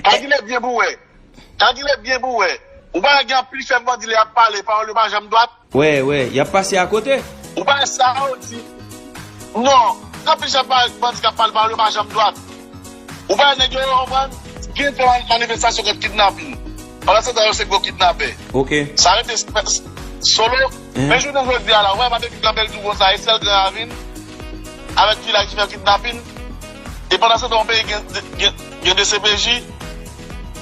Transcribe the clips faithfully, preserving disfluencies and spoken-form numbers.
Kalkile byen pou w wè. Kalkile byen pou w wè. Ou pa wè gen anpil chèf bandi lè y ap pale, pawòl yo pa janm dwat? Wè, wè, y ap pase akote. Ou pa wè sa yo di? Non. Gen anpil chèf bandi k ap pale, pawòl yo pa janm dwat. Ou pa wè nèg yo, yo konprann? Gen fè manifestasyon kont kidnapin. Pandan se tan, yo se gwo kidnapè. Ok. Sa rete solo. Mhm. Men jounen jodi a la, ou wè, pa depi kanpe l tou konsa, e sèl Gran Ravin avèk vilaj ki fè kidnapin. E pandan se tan, yon peyi gen, gen, gen D C P J,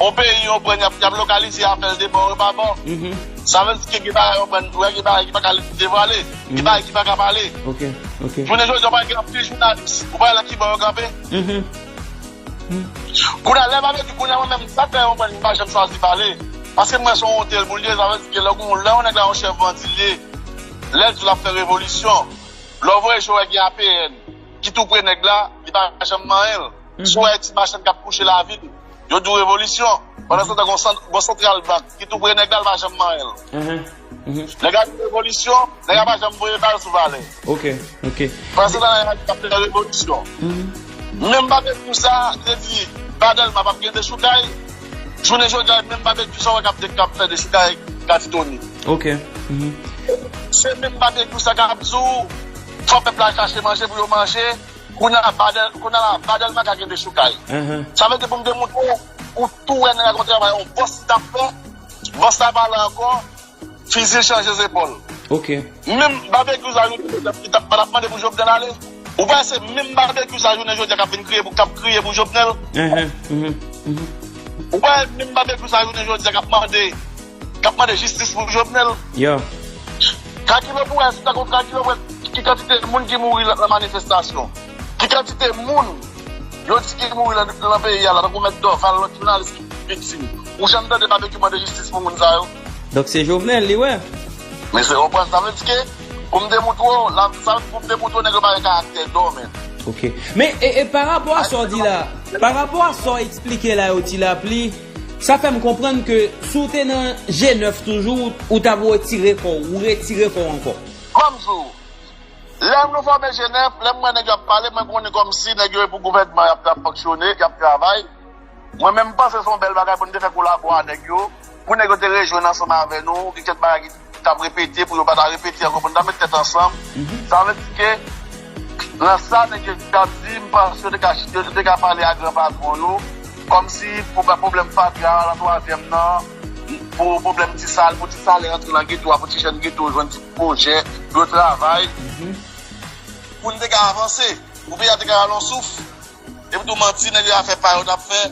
yon peyi, yon pwen, y ap, y ap lokalize afè l de bò e pa bò. Mhm. Sa vle di ke gen bagay, yon pwen, gen bagay ki pa ka devwale, gen bagay ki pa ka pale. Ok, ok. Jounen jodi a, pa gen anpil jounalis. Ou pa wè nan ki bò yo kanpe? Mhm. Kounye a, lè Babekyou, kounye a, mwen menm, sa fè yon pwen, m pa janm chwazi pale. Paske m wè se yon wonte l pou l ye, sa vle di ke lè yon, lè yon nèg la yon chèf bandi l ye, lè l di l ap fè revolisyon, lè w voye je w wè gen A P N ki tou pre nèg la, li pa janm manyen l. Si w wè ti machann k ap kouche lavil, yo di w revolisyon. Pandan se tan, gon sant-, gon santral bank ki tou pre nèg la, l pa janm manyen l. Mhm. Nèg la di revolisyon, nèg la pa janm voye bal sou Valè. Ok, ok. Pandan se tan, nèg la di k ap fè revolisyon. Mhm. Menm Babekyou sa, te di, pa Dèlma p ap gen dechoukay. Jounen jodi a, menm Babekyou sa w wè k ap de-, k ap fè dechoukay Katitoni. Ok. Mhm. Se menm Babekyou sa k ap di w, fò pèp la chache manje pou yo manje. Kounye a, pa Dèl-, kounye a la, pa Dèlma ka gen dechoukay. Mhm. Sa vle di pou m te montre w, ou tou wè nèg la gon travay, yon bòs li t ap fè, bòs la pa la ankò, fizi l chanje zepòl. Ok. Menm Babekyou sa, li t ap, li t ap, pa t ap mande pou Jovenel ale. Ou pa wè se menm Babekyou sa, jounen jodi a, k ap vin kriye pou, k ap kriye pou Jovenel? Mhm, mhm, mhm. Ou pa wè menm Babekyou sa, jounen jodi a, k ap mande, k ap mande jistis pou Jovenel? Yo. Kalkile pou wè, si w ta konn kalkile pou wè ki kantite moun ki mouri nan, nan manifestasyon. Ki kantite moun yo di ki mouri nan, nan peyi a la, tankou Mèt Dorval, lòt jounalis ki viktim. Ou janm tande Babekyou mande jistis pou moun sa yo? Donk se Jovenel li wè. Men se konprann sa vle di ke, pou m te montre w, la, sa pou m te montre w, nèg yo pa gen karaktè dò, men. Ok. Men, e, e pa rapò a sa w di la, pa rapò a sa w eksplike la, yo di Lapli, sa fè m konprann ke si w te nan G nèf toujou, ou t ap retire kò w, ou retire kò w ankò. Ban m di w, lè nou fòme G nèf, lè m wè nèg yo ap pale, mwen konnen kòmsi nèg yo e pou gouvènman y ap, y ap fonksyone, y ap travay. Mwen menm, m panse se yon bèl bagay pou n te fè kolabo a nèg yo, pou nèg yo te rejwenn ansanm avè nou, gen kèk bagay ki t ap repete, pou yo pa ta repete ankò, pou n ta met tèt ansanm. Mhm. Sa vle di ke, nan sa nèg yo t ap di, m panse yo te ka, yo te ka pale a gran patwon yo, kòmsi pou pwoblèm fatra a, nan twazyèm nan, pou pwoblèm ti sal, pou ti salè rantre nan geto a, pou ti jèn geto jwenn ti pwojè, yo travay. Mhm. Pou n te ka avanse, pou peyi a te ka rale yon souf. Epi tou manti, nèg yo a fè pa yo t ap fè,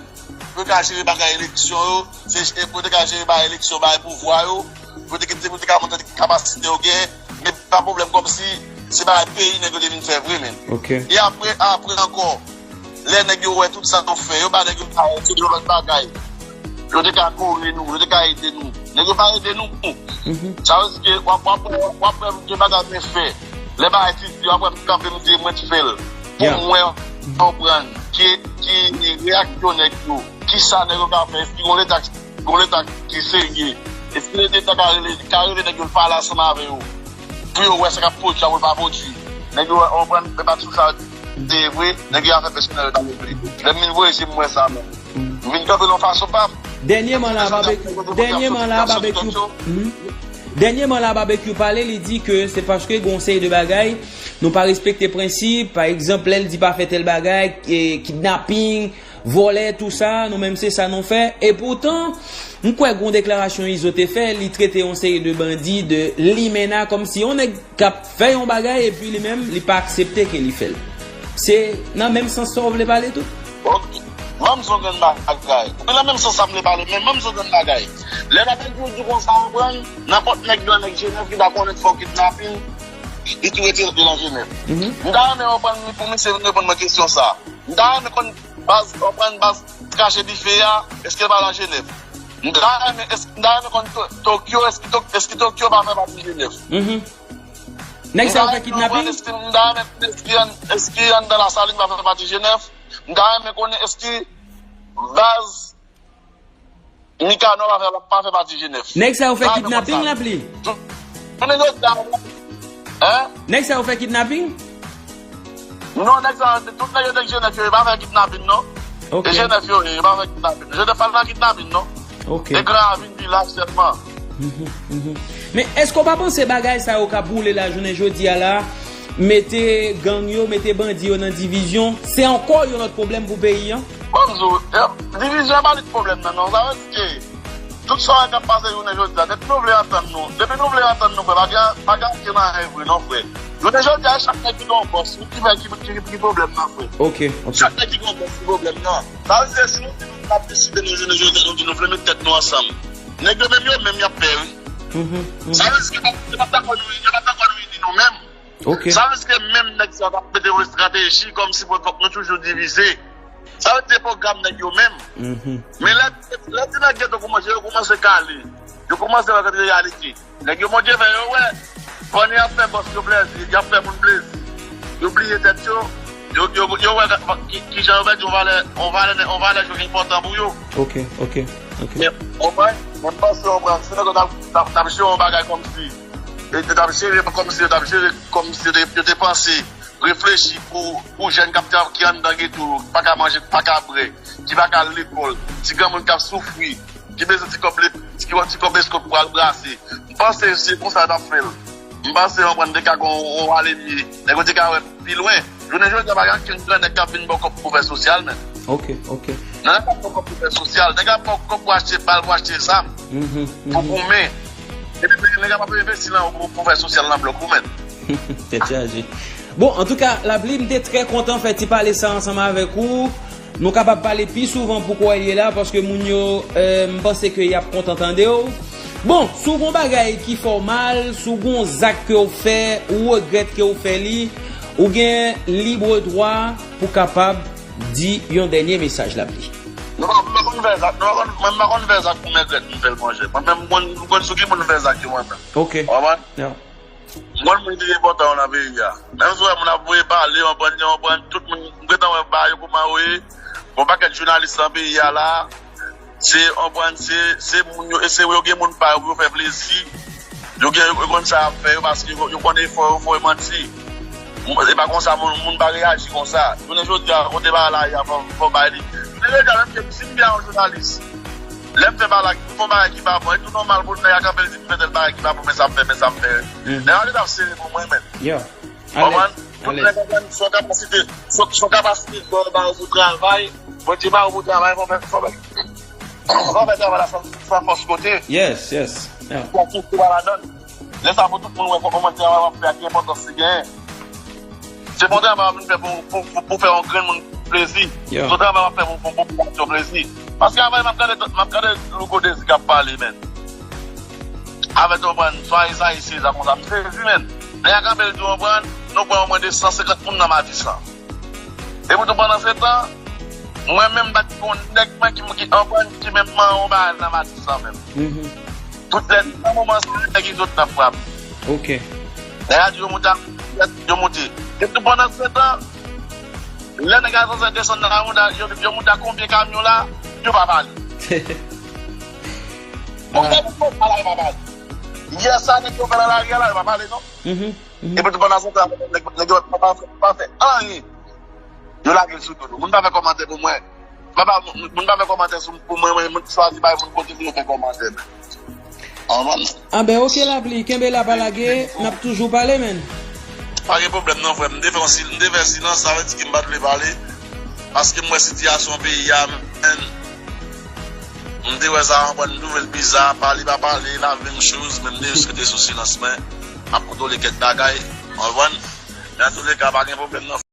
pou yo ka jere bagay eleksyon yo, se, e pou yo te ka jere bagay eleksyon, bagay pouvwa yo, pou yo te, pou yo te ka montre kapasite yo gen, men pa pwoblèm kòmsi se bagay peyi nèg yo te vin fè vre menm. Ok. E apre, apre ankò, lè nèg yo wè tout sa nou fè, yo ba nèg yo parèt, se yon lòt bagay. Yo te ka kore nou, yo te ka ede nou. Nèg yo pa ede nou. Mhm. Sa vle di ke w ap, w ap, w ap wè m gen bagay mwen fè. Lè bagay ti di, w ap wè m kanpe, m di mwen t fè l. Pou mwen konprann ki, ki reyaksyon nèg yo. Kisa nèg yo ka fè? Èske gon leta, gon leta ki serye? Èske leta ka rele, ka rele nèg yo pale ansanm avè yo? Pou yo wè sa k ap pwodui a, pou l pa pwodui. Nèg yo wè, w konprann, men pa sou sa te vre, nèg yo afè pèsonèl yo ta regle. Lè m vin voye je m wè sa menm. M vin kanpe nan fason pa m. Dènyèman la, Babekyou, dènyèman la, Babekyou, mhm. Dènyèman la, Babekyou pale, li di ke se paske gon seri de bagay, nou pa respekte prensip, pa egzanp, lè l di pa fè tèl bagay, e, kidnaping, vòlè, tou sa, nou menm se sa nou fè. E poutan, m kwè gon deklarasyon Izo te fè, li trete yon seri de bandi de limena, kòmsi yon nèg k ap fè yon bagay epi li menm, li pa aksepte ke li fè l. Se nan menm sans sa w vle pale tou? Ok. Ban m di w yon grenn bagay. Wi, nan menm sans sa m vle pale, men ban m di w yon grenn bagay. Lè Babekyou di konsa, w konprann, nenpòt nèg nan nèg G nèf ki pa konnen fè w kidnapin, li tou rete nan G nèf. Mhm. M ta renmen w konprann pou misye vin reponn mwen kesyon sa. M ta renmen konn baz, w konprann baz krache dife a, èske l pa nan G nèf? M ta renmen, èske, m ta renmen konn To-, Tokyo, èske Tok-, èske Tokyo pa fè pati G nèf? Mhm. Nèg sa yo fè kidnaping? M ta renmen konn, èske, m ta renmen konn, èske, èske anndan Lasalin pa fè pati G nèf? M ta renmen konnen èske baz Mikanò pa fè, pa fè pati G nèf? Nèg sa yo fè kidnaping, Lapli? Jounen jodi a, hein? Nèg sa yo fè kidnaping? Non, nèg sa, tout nèg yo te G nèf yo, yo pa fè kidnaping, non. Ok. E Jenèf yo ye, yo pa fè kidnapin. Jenèf pa nan kidnapin, non. Ok. E Gran Ravin vilaj sèlman. Mhm, mhm. Men èske w pa panse bagay sa yo k ap boule la jounen jodi a la, mete gang yo, mete bandi yo nan divizyon, se ankò yon lòt pwoblèm pou peyi an? Bon, m di w, eh, divizyon pa li k pwoblèm nan, non. Sa vle di ke tout sa w wè k ap pase jounen jodi a, depi nou vle antann nou, depi nou vle antann nou, frè, pa gen, pa gen anyen nan vre, non, frè. Jounen jodi a, chak nèg ki gen yon bòs, wi, ki fè ki, ki, ki pwoblèm nan, frè. Ok, ok. Chak nèg ki gen yon bòs, ki pwoblèm nan. Sa vle di, si nou di nou ap deside nou jounen jodi a, nou di nou vle met tèt nou ansanm. Nèg yo menm, yo menm, y ap pè, wi. Mhm, mhm. Sa vle di, yo p ap, yo p ap dakò nou, yo p ap dakò nou ini nou menm. Ok. Sa vle di ke menm nèg sa yo t ap mete yon estrateji kòmsi pou fòk nou toujou divize. Sa vle di se pwogram nèg yo menm. Mhm. Men lè, lè ti nèg gen tan kòmanse, yo kòmanse kale. Yo kòmanse wè kòt reyalite. Nèg yo Bondye fè yo wè. Pandan y ap fè bòs yo plezi, y ap fè moun plezi. Yo bliye tèt yo. Yo, yo, yo wè ki, ki jan yo pèdi yon valè, yon valè, yon valè yo ki enpòtan pou yo. Ok, ok, ok. Men, konprann? Men m panse, konprann, si nèg yo t ap, t ap, t ap jere yon bagay kòmsi, e, yo t ap jere kòmsi, yo t ap jere kòmsi yo te, yo te panse, reflechi pou, pou jèn k ap tra-, ki anndan geto yo, ki pa ka manje, ki pa ka bwè, ki pa ka al lekòl, ti granmoun k ap soufri, ki bezwen ti kòb le, ti, ti kòb eskòt pou al brase. M panse se konsa yo t ap fè l. M panse, konprann, te ka gon, gon alemye. Nèg yo te ka wè pi lwen. Jounen jodi a, pa gen okenn grannèg k ap vin ba w kòb pou fè sosyal, menm. Ok, ok. Nèg ap ba w kòb pou fè sosyal. Nèg ap ba w kòb pou achte bal, pou achte zam. Mhm, pou goumen. Epi nèg ap ap envesti nan ou pou, pou fè sosyal nan blòk ou, menm. Tèt chaje. Bon, antouka, Lapli, m te trè kontan fè ti pale sa ansanm avèk ou. Nou kapab pale pi souvan pou kwè l ye la, paske moun yo, eh, m panse ke y ap kontan tande w. Bon, si w gon bagay ki fè w mal, si w gon zak ke w fè, ou regrèt ke w fè li, ou gen libre dwa pou kapab di yon dènye mesaj, Lapli. Nou pa, m pa konn fè zak, nou pa konn, mwen m pa konn fè zak pou m regrèt m fè l, monchè. Mwen menm, m konn, m konn sou ki moun m fè zak yo, mwen menm. Ok. Ou konprann? Yeah. M konn moun ki enpòtan yo nan peyi a. Menm si w wè moun ap voye pale, w konprann, w konprann, tout moun, m gentan wè bagay yo kòman yo ye. Gon pakèt jounalis nan peyi a la, se, w konprann, se, se moun yo, e se yo gen moun pa yo pou yo fè plezi. Yo gen, yo konn sa y ap fè yo paske yo, yo konn efò yo fè yo manti. E pa konsa moun, moun pa reyaji konsa. Jounen jodi a, kote bagay la ye a, fò, fò bay li. Jounen jodi a, menm ke si m gen yon jounalis, lè m fè bagay, m fè yon bagay ki pa bon, e tou nòmal pou nèg la kanpe l di m fè tèl bagay ki pa bon, men sa m fè, men sa m fè. Mhm. Nèg la gentan ap sere pou mwen, menm. Yeah. Konprann? Tout nèg konprann, se yon kapasite, se, se yon kapasite Bondye ba ou pou travay, Bondye ba ou pou travay, fò fè, fò fè, fò fè travay la san, san fòs kote. Yes, yes. Yeah. Fò tout travay ladan. Lè sa pou tout moun wè kòman travay w ap fè a ki enpòtans li genyen. Se pa yon travay w ap vin fè pou, pou, pou, pou fè yon grenn moun plezi. Yeah. Se yon travay w ap fè pou, pou, pou popilasyon plezi. Paske avè m ap gade, m ap gade Louko Dezi k ap pale, menm. Avè w konprann, swa Ezayi Seza konsa, m sezi, menm. Nèg la kanpe l di w konprann, nou pran omwen de san senkant moun nan Matisan. Epi tou pandan se tan, mwen menm m pa t gen yon nèg mwen ki, ki konprann ki menm mwen yon bagay nan Matisan menm. Mhm. Tout lè nan moman sa, nèg yo sot nan frap. Ok. Nèg la di yo moute, yo moute. Epi tou pandan se tan, lè nèg la sanse desann nan la, yo, yo moute ak konbyen kamyon la, yo pa pale. Konbyen moun pa la, yo pa pale. Yè sa, nèg yo fè nan lari a la, yo pa pale non. Mhm, mhm. Epi tou pandan se tan, nèg, nèg yo pa, pa, pa fè anyen. Yo lage l sou do nou. Moun pa fè kòmantè pou mwen. Pa, pa, moun, moun pa fè kòmantè sou, pou mwen, mwen, moun chwazi bay moun kote pou yo fè kòmantè. Anben, ok, Lapli, kenbe la, pa lage, n ap toujou pale, menm. Pa gen pwoblèm non, frè m. M te fè yon sil-, m te fè silans, sa vle di ke m pa t vle pale. Paske m wè sitiyasyon peyi a, menm. M te wè sa, anpwen, m twouve l biza, pale pa pale, la menm choz, men m te jis rete sou silans mwen. M ap kontwole kèk bagay, anpwen. Men antouleka, pa gen pwoblèm non.